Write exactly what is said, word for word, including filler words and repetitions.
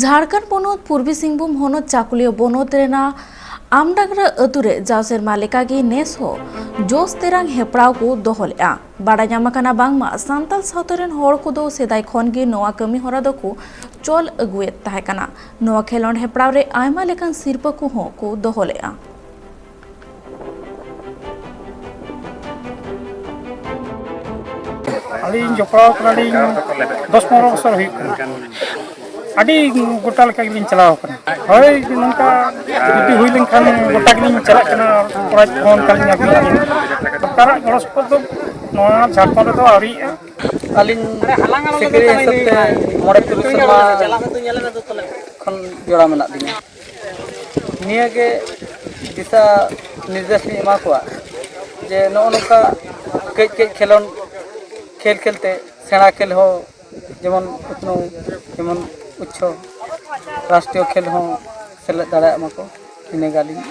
ᱡᱷᱟᱲᱠᱷᱚᱸᱰ ᱯᱚᱱᱚᱛ ᱯᱩᱨᱵᱤ ᱥᱤᱝᱵᱷᱩᱢ ᱦᱚᱱᱚᱛ ᱪᱟᱠᱩᱞᱤᱭᱟᱹ ᱵᱚᱱᱚᱛ ᱨᱮᱱᱟᱜ ᱟᱢᱰᱟᱝᱨᱟ ᱟᱹᱛᱩ ᱨᱮ ᱡᱟᱣ ᱥᱮᱨᱢᱟ ᱞᱮᱠᱟᱜᱮ ᱱᱮᱥ ᱦᱚᱸ ᱡᱚᱥ ᱛᱮᱨᱟᱝ ᱦᱮᱯᱨᱟᱣ ᱠᱚ ᱫᱚᱦᱚ ᱞᱮᱫᱼᱟ᱾ ᱵᱟᱰᱟᱭ ᱧᱟᱢ ᱟᱠᱟᱱᱟ ᱵᱟᱝᱢᱟ ᱥᱟᱱᱛᱟᱲ ᱥᱟᱶᱛᱟ ᱨᱮᱱ ᱦᱚᱲ ᱠᱚᱫᱚ ᱥᱮᱫᱟᱭ ᱠᱷᱚᱱ ᱜᱮ ᱱᱚᱣᱟ ᱠᱟᱹᱢᱤ ᱦᱚᱨᱟ ᱫᱚᱠᱚ ᱪᱚᱞ ᱟᱹᱜᱩᱭᱮᱫ ᱛᱟᱦᱮᱸ ᱠᱟᱱᱟ᱾ ᱱᱚᱣᱟ ᱠᱷᱮᱞᱳᱰ ᱦᱮᱯᱨᱟᱣ ᱨᱮ ᱟᱭᱢᱟ ᱞᱮᱠᱟᱱ ᱥᱤᱨᱯᱟᱹ ᱠᱚᱦᱚᱸ ᱠᱚ ᱫᱚᱦᱚ ᱞᱮᱫᱼᱟ᱾ ᱟᱹᱞᱤᱧ ᱡᱚᱯᱲᱟᱣ ᱠᱟᱱᱟᱞᱤᱧ ᱫᱚᱥ ᱯᱚᱱᱨᱚ ᱵᱚᱪᱷᱚᱨ ᱦᱩᱭᱩᱜ ᱠᱟᱱᱟ᱾ ᱟᱹᱰᱤ ᱜᱚᱴᱟ ᱞᱮᱠᱟ ᱜᱮᱞᱤᱧ ᱪᱟᱞᱟᱣ ᱠᱟᱱᱟ᱾ ᱦᱳᱭ, ᱱᱚᱝᱠᱟ ᱡᱩᱫᱤ ᱦᱩᱭ ᱞᱮᱱᱠᱷᱟᱱ ᱜᱚᱴᱟ ᱜᱮᱞᱤᱧ ᱪᱟᱞᱟᱜ ᱠᱟᱱᱟ᱾ ᱯᱨᱟᱭᱤᱡᱽ ᱠᱚᱦᱚᱸ ᱚᱱᱠᱟ ᱞᱤᱧ ᱟᱹᱜᱩᱭᱮᱫ ᱜᱮᱭᱟ᱾ ᱥᱚᱨᱠᱟᱨᱟᱜ ᱜᱚᱲᱚ ᱥᱚᱯᱚᱦᱚᱫ ᱫᱚ ᱱᱚᱣᱟ ᱡᱷᱟᱲᱠᱷᱚᱸᱰ ᱨᱮᱫᱚ ᱟᱹᱣᱨᱤᱭᱟᱜᱼᱟ᱾ ᱟᱹᱞᱤᱧ ᱥᱤᱠᱟᱹᱨᱤᱭᱟᱹ ᱦᱤᱥᱟᱹᱵ ᱛᱮ ᱢᱚᱬᱮ ᱛᱩᱨᱩᱭ ᱥᱮᱨᱢᱟ ᱠᱷᱚᱱ ᱡᱚᱲᱟᱣ ᱢᱮᱱᱟᱜ ᱞᱤᱧᱟ᱾ ᱱᱤᱭᱟᱹ ᱜᱮ ᱫᱤᱥᱟ ᱱᱤᱨᱫᱮᱥ ᱞᱤᱧ ᱮᱢᱟ ᱠᱚᱣᱟ ᱡᱮ ᱱᱚᱜᱼᱚ ᱱᱚᱝᱠᱟ ᱠᱟᱹᱡ ᱠᱟᱹᱡ ᱠᱷᱮᱞᱳᱰ ᱠᱷᱮᱞ ᱠᱷᱮᱞ ᱛᱮ ᱥᱮᱬᱟ ᱠᱷᱮᱞ ᱦᱚᱸ ᱡᱮᱢᱚᱱ ᱩᱛᱱᱟᱹᱣ, ᱡᱮᱢᱚᱱ ᱩᱪᱪᱚ ᱨᱟᱥᱴᱨᱤᱭᱚ ᱠᱷᱮᱞ ᱦᱚᱸ ᱥᱮᱞᱮᱫ ᱫᱟᱲᱮᱭᱟᱜ ᱢᱟᱠᱚ, ᱤᱱᱟᱹᱜᱮ ᱟᱹᱞᱤᱧ